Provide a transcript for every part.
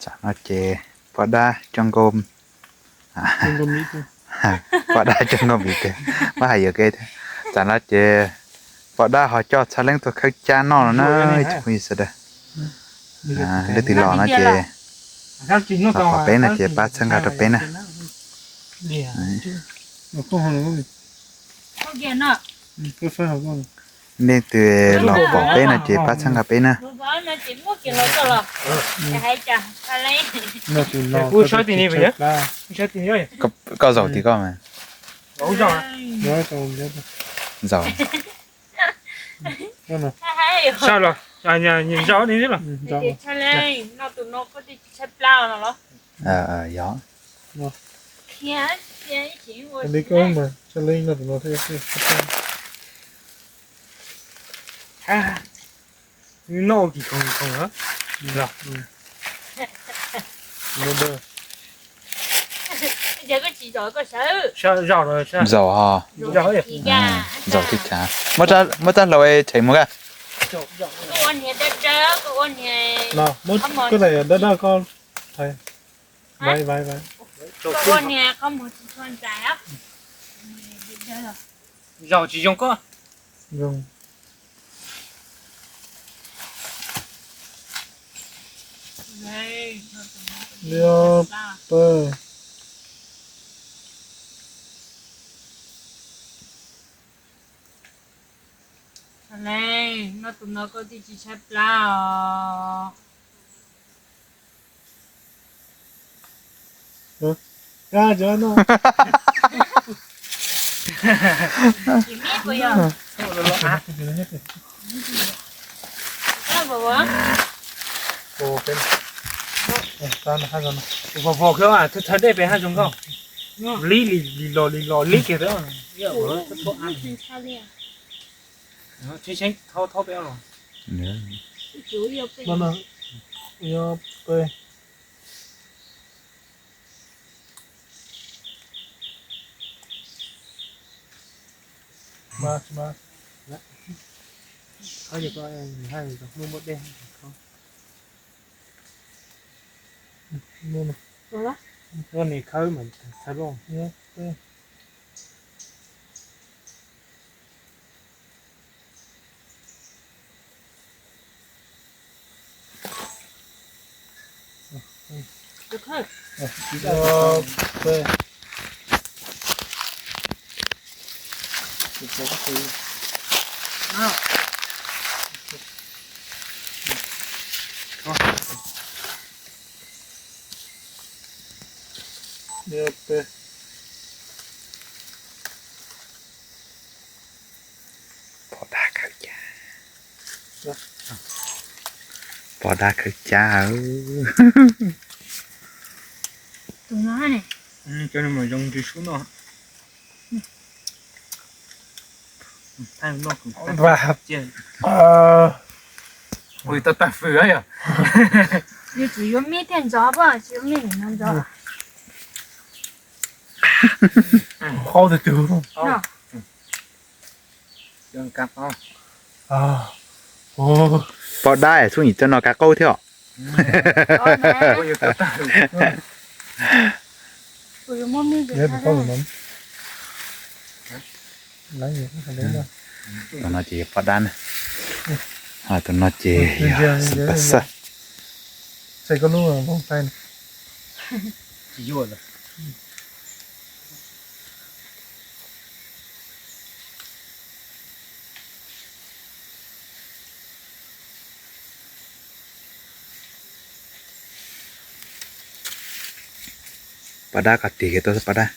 Tam no ces poj dab coj nkauj, poj dab coj nkauj miv tiag, muab hais yuam kev thiab. Tam no ces poj dab ho coj txhaj leeb tuaj khawb cab noj no na ib tsoom phooj ywg sawv daws. Leej twg los no ces los pom peb no ces pab txhawb nqa rau peb na. Leej twg los pom peb no ces pab txhawb nqa peb na. Koj zaum tim koj mas. Zaum. Yog. Noj kis khoom kis khoom. Zaum ho. Zaum tib chav. Muab rab hlau thev mus ka. Zaum tsis zoo koj. Noj tus no koj thiaj tsis tshaib plab os. Vov vov, thawb dej pem haj zoo nkauj. Lib li los li los lib kiag pem. Thaub pem los. Ua nis khawb mas khawb loj. Pov dab khawb cab. Pov dab khawb cab. Cov no mas zoo ntsws sub no. Ua tau tag fwm yom. Yuav tsum yuav me thiaj ntxov, tsis yuav me no ntxov. Qau twg twg. Pov dab es txhob nim coj no kav qaub thiab os. Tus no ces yog poj dab na. Tus no ces yog xeem pas xaj. Pov dab, koj tig kiag tuaj pov dab.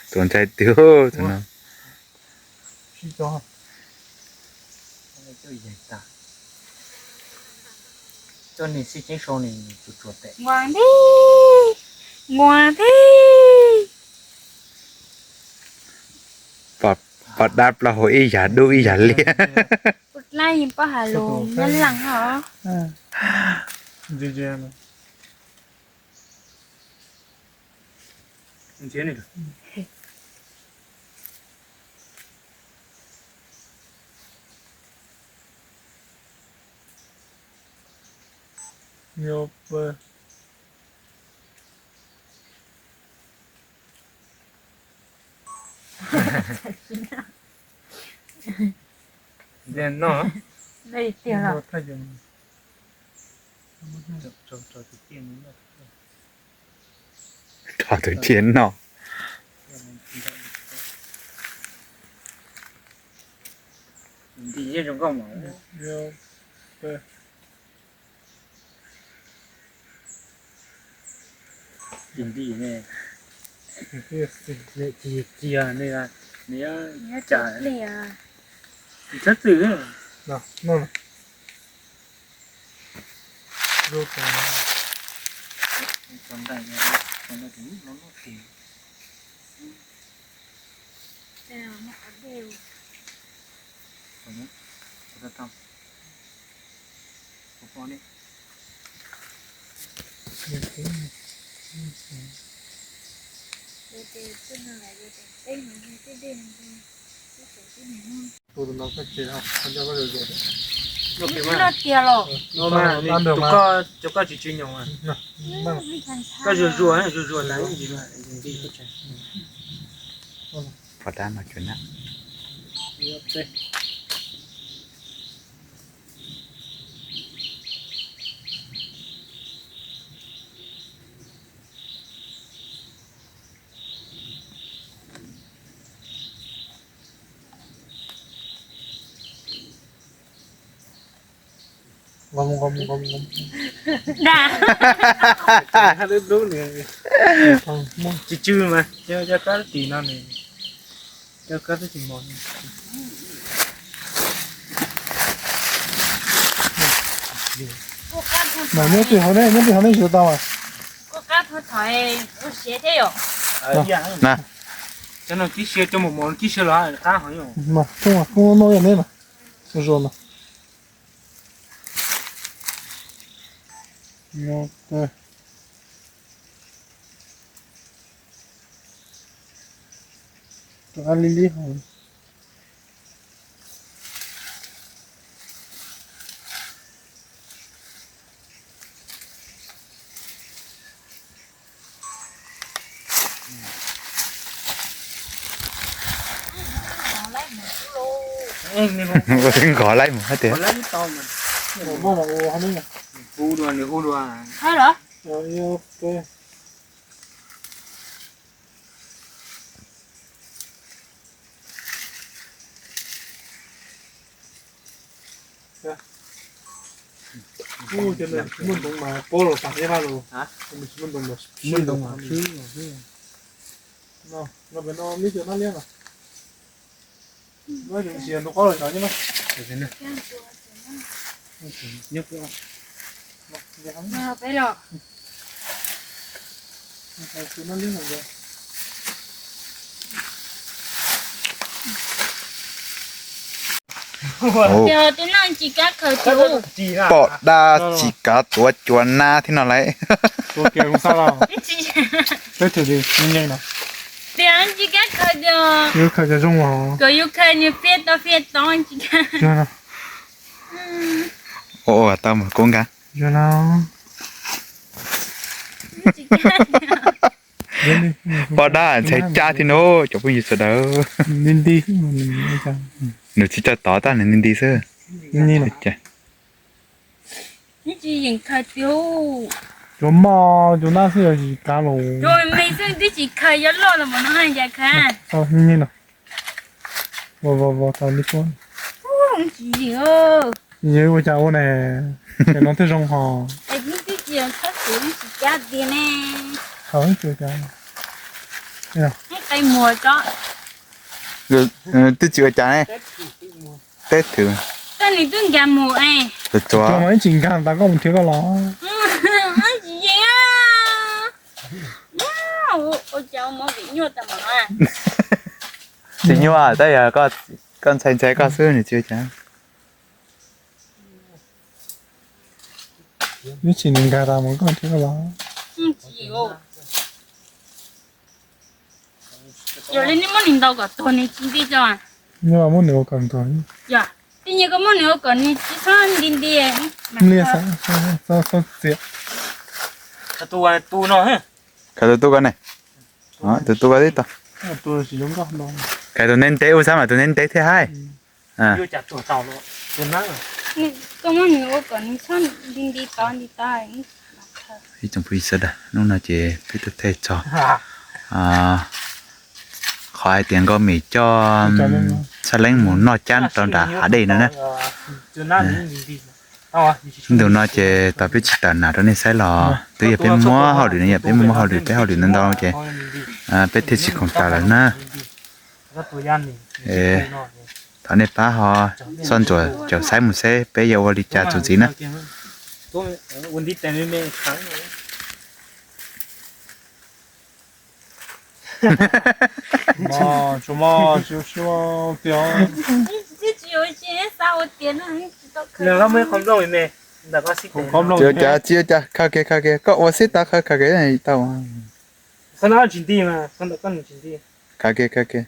Tus ntxhais twg tus no. Nquag tib, nquag tib. Pov dab plaub hau ib yam dub ib yam liab. Pov dab yeej paub hais lus Nyab Laj hos. Nyob pawg. Noj. Noj tiag los? Rau tus ciaj noj. Nti zoo nkauj mas. Tus nti ne, cia cia ne, nws cas txhob txwm. Tus no koj tsis tsis nyoos, koj zuag zuag, zuag zuag ntawd. Pov dab no tsuas na. Nqom nqom nqom nqom. Tsis tsw mas, cov kab tim no ne, cov kab twb tsis mos. Mas nyob twg hauv ne, nyob twg hauv ne yuav tau mas. Cov no kib sia cov mos mos kib sia los qab hov. Mas koj noj yog ne mas, zuag mas. Tus ab li li hov. Nqos laib mus hab tias. Cov muaj ntoo mas pob los tas thiab los, muaj ntoo mas swb. No pem no muaj cov nab liab no. Pom dab tsis kav tuav cua nab thiab no lauj. Tsis kav khaws tias, khaws cov zoo, khaws nws fiab tau fiab tod tsis kav. Ua tau mas kub nkaus. Pom dab ntxhais cab thiab no cov phooj ywg sawv daws. Nws tsis tau tod tab nws nti nti xwb. Tsis yeem khaws tiag. Cov mos cov nab xwb yog tsis kav los. Cov me xwb twb tsis khaws, yog loj los mas no cas khaws. Vov vov tau li tuab. Tsis yeem. Yog ua cas ua ne, ces no twb zoo hos. Twb tsis khaws tiag ne. Qe muag tso. Twb tsis ua cas ne. Teb thwm. Tej nws twb nkag mus es. Tsuas mas ib tsis nkag tas koj mus nrhiav koj los. Tsis yeem. Ua cas ua movie nyuaj tas mas. Tsis nyuaj tab yog koj ntxhais ntxhais koj xwb nws tsis ua cas. Ib tsis nws nkag tas mus koj nrhiav koj los. Yog li nej muab nws ntaus kom tuag nws tsis nti tso. Nyuaj muab nws ua kom tuag. Yog. Twb yog koj muab nws ua kom nws tsis txhob nti nti. Niag xav txiav. Khaws tus tu ko ne. Tus tu ko tib tau. Khaws tus ntev ntev ua xav mas tus ntev ntev thiaj haib. Koj muab nws ua kom nws txhob nti nti tod nti tod. Ib tsoom phooj ywg sawv daws, hnub no ces peb tuaj thaij txog qhov hais tias Nkauj Mim coj Txhaj Leeb mus noj cab rau nram hav dej no na. Ntu no ces tau peb tsis tawm nas rau nej saib los twb yog peb muab hauj lwm no, yog peb muab hauj lwm, peb hauj lwm ntau ntau ces peb thiaj tsis khoom tawm lawm na. Thov nej pab ho soj ntsuam caum saib mus seb peb yuav ua li cas txuas ntxiv na. Tsis ua cas, tsis ua cas, khaws kiag, khaws kiag, koj ua xib tau khaws kiag tau. Khaws kiag, khaws kiag.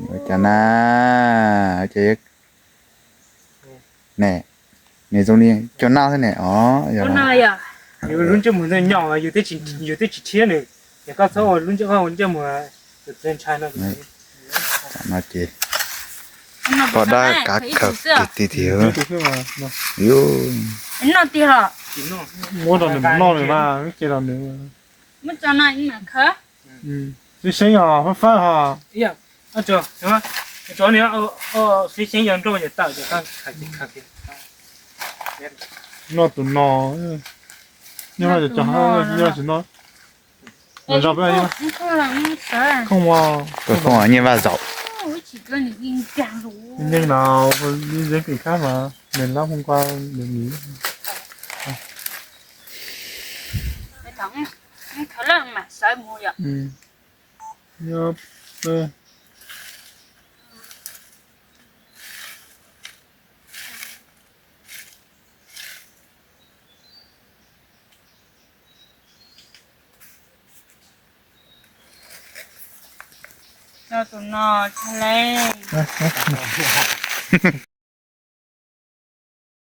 Ua cas na, ne, nws zoo li cua noj xwb ne os. Tam no ces pom dab kav khaws kiag tiag tiag. Noj tiag los? Muab rau nws noj nws mas, ces rau nws. Xib seeb os, fab fab ho. Noj tus no, nyob no cov, nyob no tsis noj. Los zaum peb, khooj, nyiaj vaj zaum. Nyeej no, ib zeeb kev khab mas nws lab hmoo nqa nws miv. Nyob peb. Noj tus no, Txhaj Leeb.